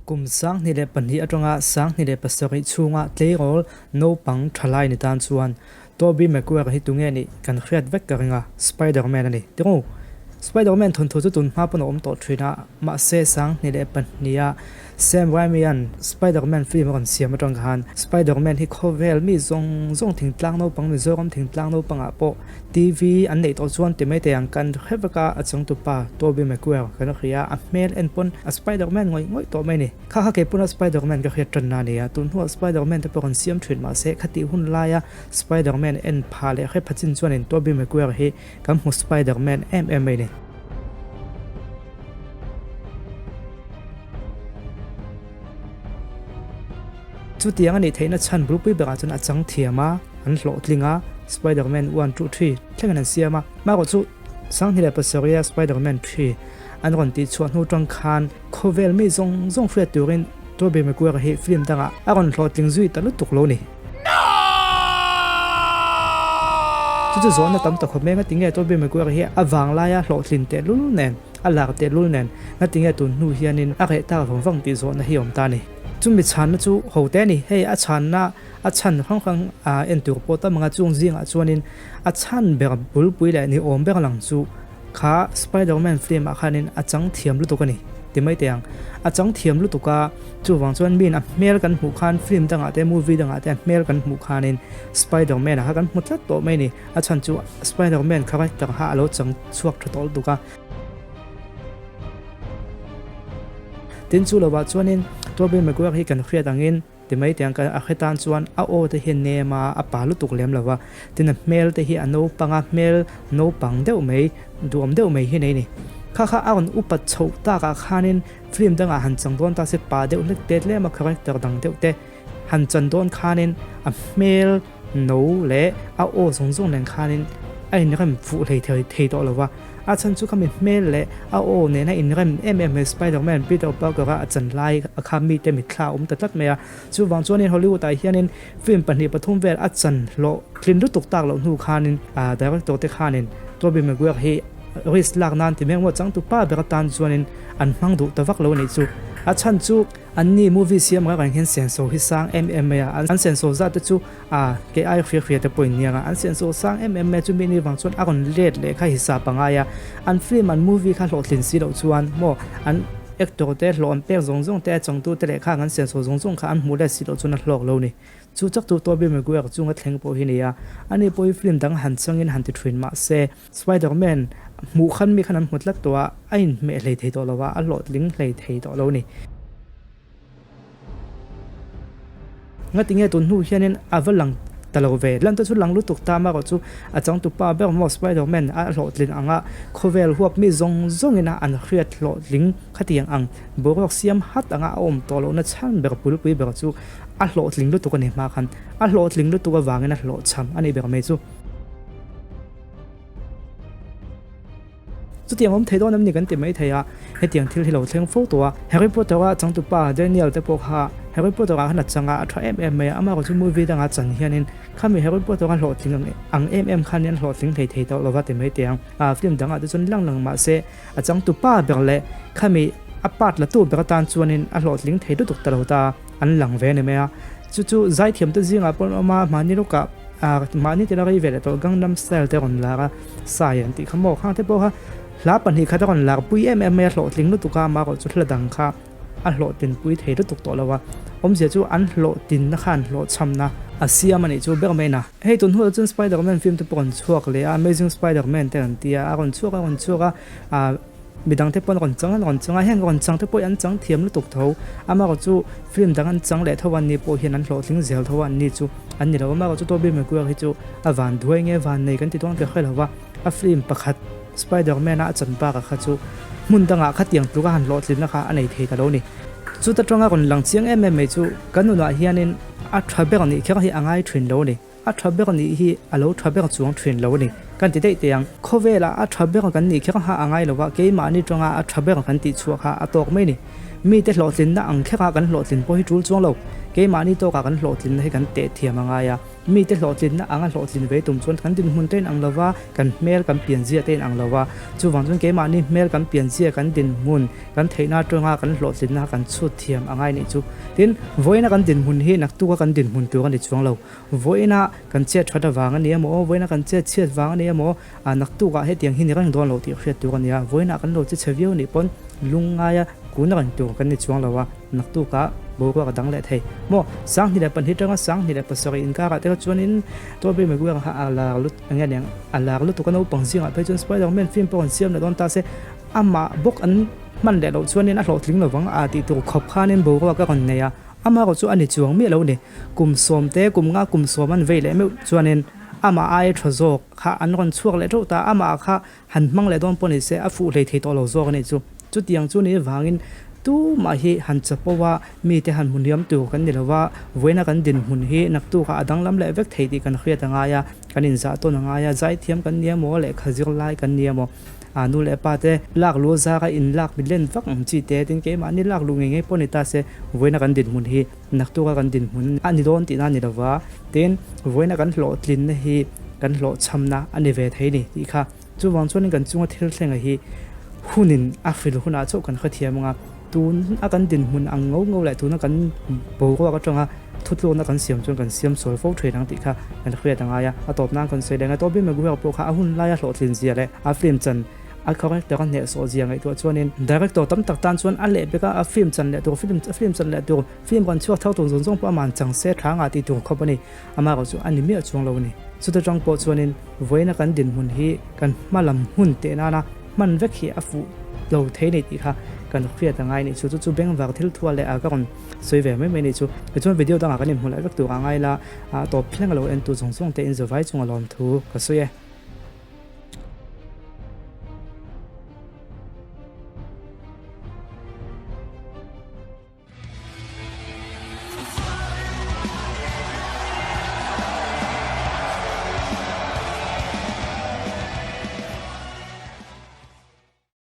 Kum 2002 atanga 2007 chhunga tleirawl naupang thalai ni tan chuan Tobey Maguire hi tunge nih kan hriat vek ka ring a, Spider-Man a ni. Tingu? Spider-Man thawnthu chu tun hma pawn a awm tawh thin a, mahse 2002 a Sam Raimi-a'n Spider-Man film a rawn siam atang khan Spider-Man hi khawvel mi zawng zawng thingtlang naupang Mizoram thingtlang naupangah pawh TV an neih tawh chuan ti mai thei ang kan hre vek a, a changtupa Tobey Maguire kan hria a, a hmel en pawn a Spider-Man ngawih ngawih tawh mai a ni. Kha kha kei pawn a Spider-Man ka hriat tanna a ni a, tun hnuah Spider-Man te pawh kan siam thin mahse khatih hun laia Spider-Man en pha leh hre pha chin chuanin Tobey Maguire hi kan hmu Spider-Man em em mai a ni. Chutiang a nih theihna chhan bulpui berah chuan a chang thiam a, an hlawhtling a, Spider-Man 1, 2, 3 thlengin an siam a, marawh chu 2007 a Spider-Man 3 an rawn tih chhuah hnu tang khan khawvel mi zawng zawng hriat turin Tobey Maguire hi film dangah a rawn hlawhtling zui ta lutuk lo ni. Chu chu zawhna tam ta khawp mai nga tinge Tobey Maguire hi a vanglaia hlawhtlin tehlul nen a lar tehlul nen nga tinge tun hnu hianin a reh tak vang vang tih zawhna hi a awm ta a ni. Chumi chhanna chu ho te a ni. Hei a chhanna a chhan hrang hrang a en tur pawh tam anga chung zingah chuanin a chhan ber bulpui leh ni awm ber lang chu kha Spiderman film ah khanin a chang thiam lutuk a ni ti mai teh ang. A chang thiam lutuk a, chuvang chuan miin a hmel kan hmuh khan film dangah te movie dangah te a hmel kan hmuh khanin Spiderman ah kha kan hmu tlat tawh mai a ni. A chhan chu Spiderman character kha a lo chang chhuak tha tawh lutuk a. Tin chu lovah chuanin Tobey Maguire hi kan hriat angin ti mai teh ang ka a hre tan chuan a aw te hi a nem a, a pa lutuk lem lo va, tin a hmel te hi a naupang a, hmel naupang deuh mai, duhawm deuh mai hi nei a ni. Kha kha a rawn upat chhoh takah khanin film dangah han chang dawn ta se pa deuh hlek te tlem a character dang deuh te han chan dawn khanin a hmel no leh a aw zawng zawng nen khanin a inrem fuh hlei thei thei tawh lo va, a chhan chu khami hmel leh a aw nena inrem em em mai Spider-Man Peter Parker-a a chan lai a kha mite mitthla a awm ta tlat mai a, chuvang chuanin Hollywood-ah hianin film pahnih pathum vel a chan hlawh tlin lutuk tak loh hnu khanin director te khanin Tobey Maguire hi risk lak nan ti mek maw changtupa ber atan chuanin an hmang duh ta vak lo a nih chu, a chhan chu. An ni movie siam reng reng hian senso hi sang em em mai a, an senso zat te chu a kei ai hria hria te pawh in niang a, an senso sang em em mai a, chumi ni vang chuan a rawn let leh kha hisap a ngai a, an film an movie kha hlawhtlin si loh chuan maw an actor te hlawh an pek zawng zawng te a changtu te leh khang an senso zawng zawng kha an hmuh let si loh chuan a hlawk lo ni. Chu chak chu Tobey Maguire chunga thleng pawh hi ni a, ani pawh hi film dang han changin han ti thin mah se Spiderman hmuh khan mi khan an hmu tlat tawh a, a inhmeh hlei thei tawh lo a, a hlawhtling hlei thei tawh lo a ni. Ngatinge tun hnu hianin a va lang ta lo ve. Lan te chu lang lutuk ta amarawh chu a changtupa ber maw Spiderman a hlawhtlin anga khawvel huap mi zawng zawngin a an hriat hlawhtling khatiang ang boruak siam hat anga a awm tawh lohna chhan ber pulpui ber chu a hlawhtling lutuk a ni hma khan a hlawhtling lutuk avangin a hlawhchham a nih ber mai chu. Chutiang awm thei dawn em ni kan ti mai thei a, hetiang thil hi lo thleng fo tawh a. Harry Potter-a changtupa Daniel te pawh kha Harry Potter-ah khan a chang a, a tha em em mai a, amah erawh chu movie dangah chan hianin khami Harry Potter-a hlawhtling ang ang em em khan an hlawhtling hlei thei tawh lova ti mai teh ang. A film dangah te chuan lang lang mahse a changtupa ber leh khami a part la tu ber atan chuanin a hlawhtling thei lutuk ta lo ta an lang ve a ni mai a. Chu chu zaithiam te zingah pawh an awm a, mahni lawkah Mahni tila rei ve leh tawh Gangnam Style te rawn lar a, Sai an tih kha maw khang te pawh kha hla pahnih khat a rawn lar pui em em mai a, hlawhtling lutuk a, amah erawh chu hla dang kha a hlawhtlin pui thei lutuk tawh lo a, awmzia chu an hlawhtinna kha an hlawhchhamna a siam a nih chu ber mai na. Hei tun hnuah chuan Spiderman film te pawh rawn chhuak leh a, Amazing Spiderman te an ti a, a rawn chhuak a rawn chhuak a, Midang te pawn rawn chang an rawn chang a, heng rawn chang te pawh hi an chang thiam lutuk tho. Amaherawh chu film dang an chang leh tho a, ni pawh hian an hlawhtling zel tho a, an ni chu an ni lo. Amaherawh chu Tobey Maguire hi chu a van duai nge van nei kan ti dawn ka hre lo va, a film pakhat Spider-Man a a chan bakah kha chu hmun dangah khatiang tluka han hlawhtlinna kha a nei thei ta lo ni. Chuta tanga rawn lang chiang em em mai chu kan nunah hianin a tha ber nih kher hi a ngai thin lo a ni. A tha ber nih hi a lo tha ber chuang thin lo a ni. Kan ti daih teh ang. Khawvelah a tha ber kan nih kher ha a ngai lo va, keimahni tanga a tha ber kan tih chhuah kha a tawk mai a ni. Mite hlawhtlinna ang kherah kan hlawhtlin pawh hi tul chuang lo. Keimahni tawkah kan hlawhtlinna hi kan teh thiam a ngai a. Mite hlawhtlinna anga hlawhtlin ve tum chuan kan dinhmun te inang lova, kan hmel kan pianzia te inang lova. Chuvang chuan keimahni hmel kan pianzia, kan dinhmun, kan theihna atanga kan hlawhtlinna kan chhut thiam a ngai nih chu. Tin, vawiina kan dinhmun hi naktuka kan dinhmun tur a ni chuang lo. Vawiina kan chet that avang a ni emaw, vawiina kan chet chhiat vang a ni emaw, naktukah hetiang hi ni reng dawn lo tih hriat tur a ni a. Vawiinah kan lo che chhe viau nih pawn lungngaia kun reng tur kan ni chuang lo a. Naktukah boruak a dang leh thei. Maw, 2002 atanga 2007 inkarah te kha chuanin Tobey Maguire kha a lar lut eng nge niang, a lar lutuk a naupang zingah phei chuan Spider-Man film pawh an siam leh dawn ta se, amah bawk an hman leh loh chuanin a hlawhtling lovang a tih tur khawp khanin boruak a rawn nei a, amah erawh chu a ni chuang miah lo ni. Kum sawm te, kum nga kum sawm an vei leh meuh chuanin amah aia tha zawk kha an rawn chhuak leh teuh ta, amah kha Han hmang leh dawn pawh ni se a fuh hlei thei tawh lo zawk a nih chu. Chutiang chu ni vangin tumah hi han chapo a, mite han hmu hniam tur kan ni lo va, vawiina kan dinhmun hi naktukah a danglam leh vek thei tih kan hriat a ngai a, kan inzah tawn a ngai a, zaithiam kan ni emaw, lehkha zir lai kan ni emaw, a nu leh pa te lak lu zara inlak mi len vak ang chi te, tin keimahni lak luh ngei ngei pawh ni ta se, vawiina kan dinhmun hi naktuka kan dinhmun a ni dawn tihna a ni lo va, tin vawiina kan hlawhtlinna hi kan hlawhchhamna a ni ve thei ni tih kha. Chuvang chuanin kan chunga thil thlenga hi hunin a hril hunah chauh kan hrethiam ang a, tun a kan dinhmun ang ngo ngo leh tuna kan boruak atanga thutlukna kan siam chuan kan siam sual fo thin ang tih kha kan hriat a ngai a. A tawp nan kan sawi leh ngai Tobey Maguire pawh kha a hun laia hlawhtlin zia leh a film chan a character a hnehsawh zia ngaihtuah chuanin director tam tak tan chuan a leh bek a, a film chan leh tur film a film chan leh tur film rawn chhuak thar tur zawng zawng pawh aman chang se tha ngah tih tur khawp a ni. Amah erawh chu a ni miah chuang lo a ni. Chuta tang pawh chuanin vawiina kan dinhmun hi kan hma lam hmun teh nana hman vek hi a fuh lo thei nei tih kha kan hriat a ngai nih chu. Chu chu bengvar thil thua leh a ka rawn sawi ve mai mai nih chu. Tichuan video dangah kan inhmu leh vek tur a ngai la, a tawp thleng a lo entu zawng zawng te in zavai chunga lawmthu ka sawi e.